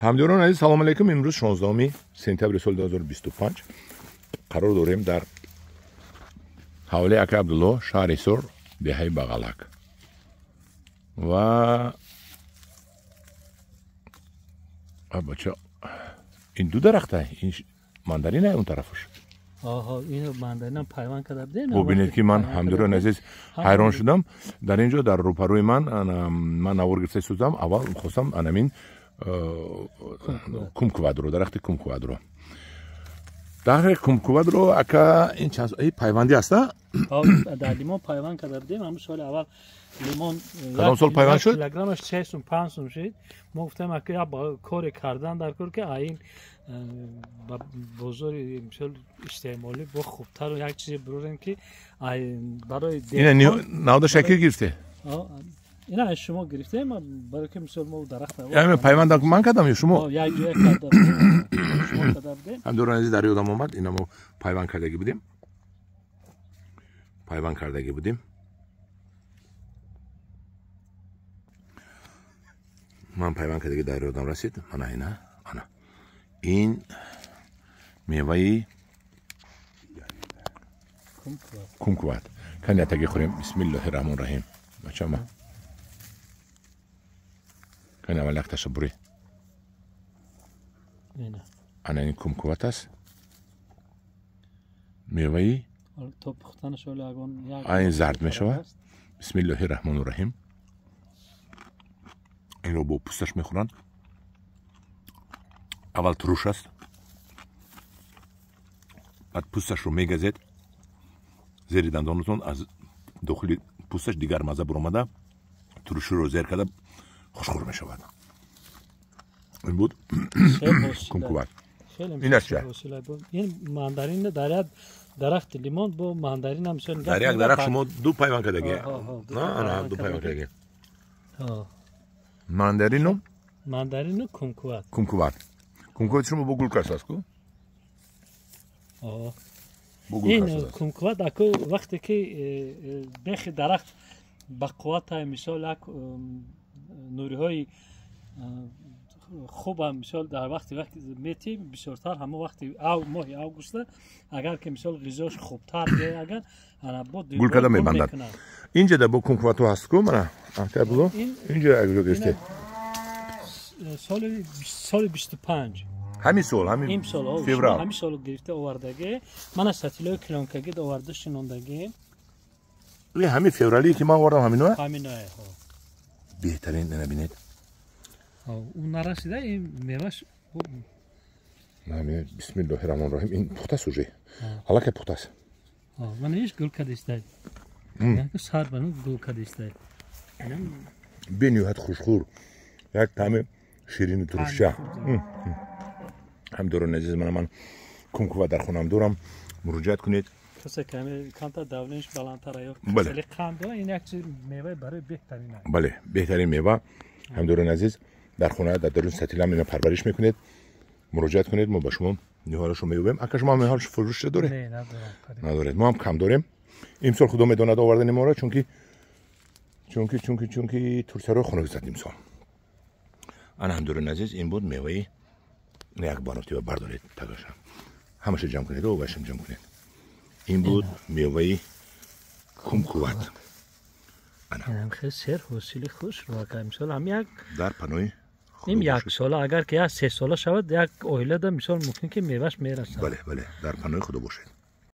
Ҳамдиёрон азиз, салом алейкум. Имрӯз 16 сентябри соли 2025 қарор дорем дар ҳавлии ака Абдулло, шаҳри Ҳисор, деҳаи Бағалак. Ва бача, ин ду дарахта, ин мандарина он тарафаш. Ино мандарина пайванд карда будем. Бубинед ки ман, ҳамдиёрон азиз, ҳайрон шудам. Дар ин ҷо дар рӯпарӯи ман ман навор гирифта истодам. Аввал хостам анамин кумквадро, дарахти кумквадро. Дарахти кумквадро ака ин чанд пайвандӣ аста? Дар лимон пайванд карда будем. Ҳамун соли аввал лимон кадом сол пайванд шуд? Килограммаш 3 сум 5 сум шуд. Мо гуфтем ака як коре кардан дар кор ки ин ба бозори мисол истеъмолӣ бо хубтар як чизе бирорем ки барои ина навда шакир гирифте. Ина аз шумо гирифтем, барои ки мисол мо дарахт яъне пайванд ман кардам ё шумо? Як ҷоя карда будем, шумо карда будем. Ҳамдиёрон азиз, дар ёдам омад, ина мо пайванд кардагӣ будем. Пайванд кардагӣ будем. Ман пайванд кардагӣ дар ёдам расид. Мана ина, ана. Ин меваи кумкват. Кани ятаги хӯрем. Бисмиллоҳи раҳмони раҳим. Бачама. Кани аввал якташа бурӣ. Ана ин кумкват аст. Меваи то пухтанаш ҳоло ягон айн зард мешавад. Бисмиллоҳи раҳмони раҳим. Инро бо пӯсташ мехӯранд. Аввал туруш аст, баъд пӯсташро мегазед зери дандонатон, аз дохили пӯсташ дигар маза буромада туруширо зер карда хушхӯр мешавад. Ин буд кумкуват. Инаш чия? Ин мандарин дар як дарахти лимон бо мандарин ҳам мисол дар як дарахт шумо ду пайванд кардагӣ. Ана ду пайванд кардагӣ. Мандарину? Мандарину кумкуват. Кумкуват. Кумкуват шумо бо гул кардааст ку? Ин кумкуват аку вақте ки бехи дарахт ба қуввата, мисол як нуриҳои хубам мисол дар вақти мети бисёртар ҳамон вақти моҳи августа агар ки мисол ғизош хубтар агар ана бо гул карда мебандад. Инҷа да бо кумкуватҳо ҳаст ку? Мана ака Абдулло, инҷа як ҷо гирифте. Соли 25. Ҳамин сол, ҳамин феврал. Ҳамин сол гирифта овардагӣ. Мана сатилои клёнкагӣ оварда шинондагӣ. Ҳамин февралие ки ман овардам ҳаминоя? Ҳаминоя. Беҳтарин, ина бинед. Ӯ нарасида, ин меваш. Бисмиллоҳи раҳмони раҳим. Ин пухтаст уже. Аллакай пухтаст. Мана иш гул кадистай. Сар ба гул кадистай. Бениҳоят хушхӯр. Як таъми ширини турушча. Ҳамдиёрони азиз, мана ман кумкуват дар хонаам дорам. Муроҷиат кунед. Касе камтар давлениш баландтар ё касали қанд дора, ин як чиз меваи барои беҳтарин аст. Бале, беҳтарин мева. Ҳамдиёрони азиз, дар хона дар дарун сатилам ина парвариш мекунед. Муроҷиат кунед, мо ба шумо ниҳолашро меёбем. Ака шумо ҳам ниҳолаш фурӯшта доред? Не, надорам. Надоред. Мо ҳам кам дорем. Имсол худо медонад овардани моро, чунки чунки чунки чунки турсаро хунук зад имсол. Ана ҳамдиёрони азиз, ин буд меваи як баротиба бардоред тагаша. Ҳамаша ҷамъ кунед, овашам ҷамъ кунед. Ин буд меваи кумкуват. Ана хеле сер ҳосили хуш ро мисол ҳам як дар панои ин як сола агар ки як се сола шавад, як оилада мисол мумкин ки меваш мерасад. Бале, бале, дар панои худо бошед.